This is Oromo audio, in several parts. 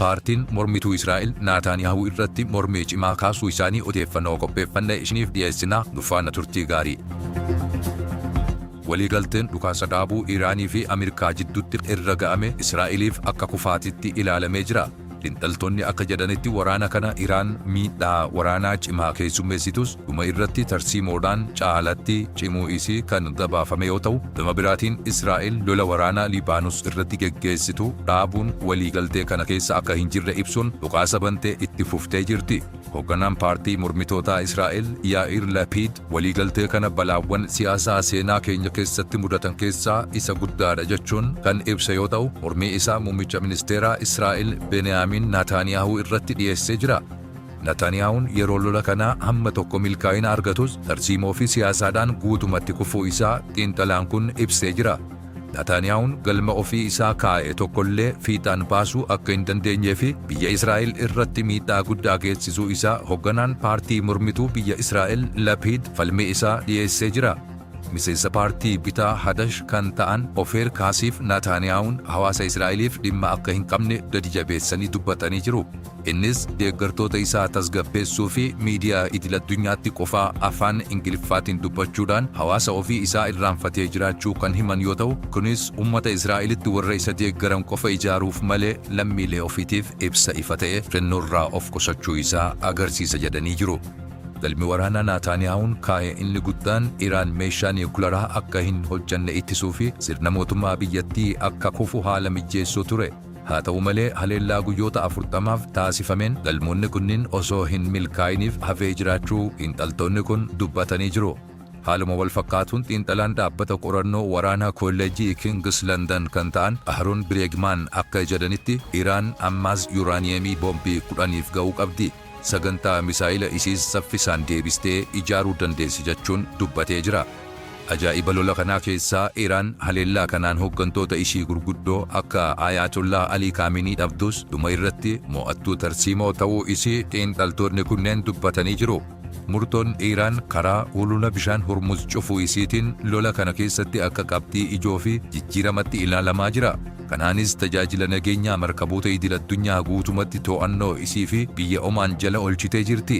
Paartiin mormituu Israa'el Naataaniyaahuu irratti mormii cimaa kaasuu isaanii odeeffannoo qopheeffanne isiniif dhiyeessina, nu faana turtii gaarii. Waliigalteen dhukaasa dhaabuu Iraanii fi Ameerikaa jidduutti irra ga'ame Israa'eliif akka kufaatitti ilaalamee jira. Xiinxaltoonni akka jedhanitti waraana kana Iraan miidhaa waraanaa cimaa keessummeessitus dhuma irratti tarsiimoodhaan caalatti cimuu isii kan gabaafame yoo ta'u, gama biraatiin Israa'el lola waraanaa Libaanus irratti geggeessitu dhaabuun waliigaltee kana keessa akka hin jirre ibsuun dhukaasa bantee itti fuftee jirti. Hogganaan paartii mormitootaa Israa'el Yaa'ir Lapiid waliigaltee kana balaawwan siyaasaa seenaa keenya keessatti mudatan keessaa isa guddaadha jechuun kan ibse yoo ta'u, mormii isaa muummicha ministeeraa Israa'el Beniyaamin Naataaniyaahuu irratti dhiyeessee jira. Naataaniyaahuun yeroo lola kanaa hamma tokko milkaa'ina argatus tarsiimoo fi siyaasaadhaan guutumatti kufuu isaa xiinxalaan kun ibsee jira. Naataaniyaahuun galma ofii isaa kaa'e tokkollee fiixaan baasuu akka hin dandeenyee fi biyya Israa'el irratti miidhaa guddaa geessisuu isaa hogganaan paartii mormituu biyya Israa'el Lapiid falmii isaa dhiyeessee jira. Miseensa paartii bitaa Hadash kan ta'an Ofeer Kaasiif Naataaniyahuun hawaasa Israa'eliif dhimma akka hin qabne gadi jabeessanii dubbatanii jiru. Innis deeggartoota isaa tasgabbeessuu fi miidiyaa idil-addunyaatti qofaa afaan Ingiliffaatiin dubbachuudhaan hawaasa ofii isaa irraanfatee jiraachuu kan himan yoo ta'u, kunis ummata Israa'elitti warra isa deeggaran qofa ijaaruuf malee lammiilee ofiitiif ibsa ifa ta'e kennuurraa of qusachuu isaa agarsiisa jedhanii jiru. Galmi waraanaa Naataaniyaahuun kaa'e inni guddaan Iraan meeshaa niwukilaraa akka hin hojjanne ittisuu fi sirna mootummaa biyyattii akka kufu haala mijjeessuu ture. Haa ta'u malee haleellaa guyyoota 40f taasifameen galmoonni kunniin osoo hin milkaa'iniif hafee jiraachuu xiinxaltoonni kun dubbatanii jiru. Haaluma wal fakkaatuun xiinxalaan dhaabbata qorannoo waraanaa Kolleejjii King's London kan ta'an Aharoon Bireegmaan akka jedhanitti Iraan ammaas Yuuraaniyeemii boombii 10f ga'u qabdi. Sagantaa misaa'ila isiis saffisaan deebistee ijaaruu dandeessi jechuun dubbatee jira. Ajaa'iba lola kanaa keessaa Iraan haleellaa kanaan hoggantoota ishii gurguddoo akka Ayaatollaa Alii Kaaminii dhabdus dhuma irratti mo'attuu tarsiimoo ta'uu isii xiinxaltoonni kunneen dubbatanii jiru. Murtoon Iraan karaa hulula bishaan Hormuz cufuu isiitiin lola kana keessatti akka qabxii ijoo fi jijjiiramatti ilaalamaa jira. Kanaanis tajaajila nageenyaa markaboota idil-addunyaa guutumatti to'annoo isii fi biyya Omaan jala olchitee jirti.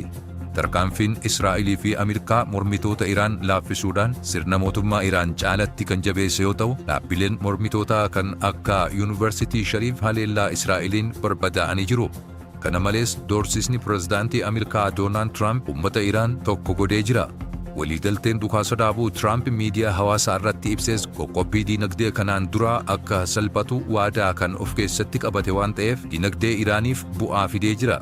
Tarkaanfiin Israa'elii fi Ameerikaa mormitoota Iraan laaffisuudhaan sirna mootummaa Iraan caalatti kan jabeesse yoo ta'u, dhaabbileen mormitootaa kan akka Yuunivarsiitii Shariif haleellaa Israa'eliin barbadaa'anii jiru. Kana malees doorsisni pirezidaantii Ameerikaa Doonaald Tiraamp uummata Iraan tokko godhee jira. Waliigalteen dhukaasa dhaabuu Tiraamp miidiyaa hawaasaa irratti ibses qoqqobbii diinagdee kanaan duraa akka salphatu waadaa kan of keessatti qabate waan ta'eef diinagdee Iraaniif bu'aa fidee jira.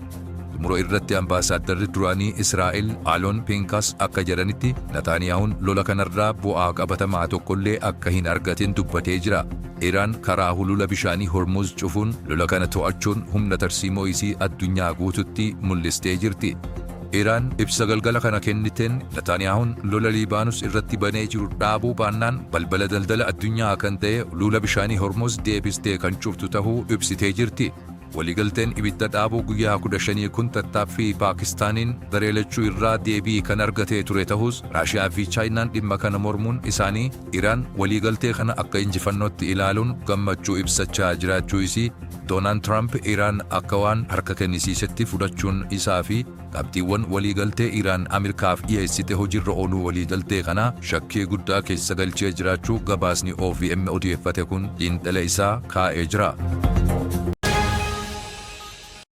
Xumura irratti ambaasaaddarri duraanii Israa'el Aloon Pinkas akka jedhanitti Nataaniyaahuun lola kanarraa bu'aa qabatamaa tokkollee akka hin argatin dubbatee jira. Iraan karaa hulula bishaanii Hormuz cufuun lola kana to'achuun humna tarsiimoo isii addunyaa guututti mul'istee jirti. Iraan ibsa galgala kana kenniteen Nataaniyaahuun lola Liibaanus irratti banee jiru dhaabuu baannaan balbala daldala addunyaa kan ta'e hulula bishaanii Hormuz deebistee kan cuftu ta'uu ibsitee jirti. Waliigalteen ibidda dhaabuu guyyaa 15 kun tattaaffii Paakistaaniin garee lachuu irraa deebii kan argatee ture ta'us, Raashiyaa fi Chaayinaan dhimma kana mormuun isaanii Iraan waliigaltee kana akka injifannootti ilaaluun gammachuu ibsachaa jiraachuu isii, Doonaald Tiraamp Iraan akka waan harka kennisiisetti fudhachuun isaa fi qabxiiwwan waliigaltee Iraan Ameerikaaf dhiyeessite hojiirra ooluu waliigaltee kanaa shakkii guddaa keessa galchee jiraachuu gabaasni OVM odeeffate kun xiinxala isaa kaa'ee jira.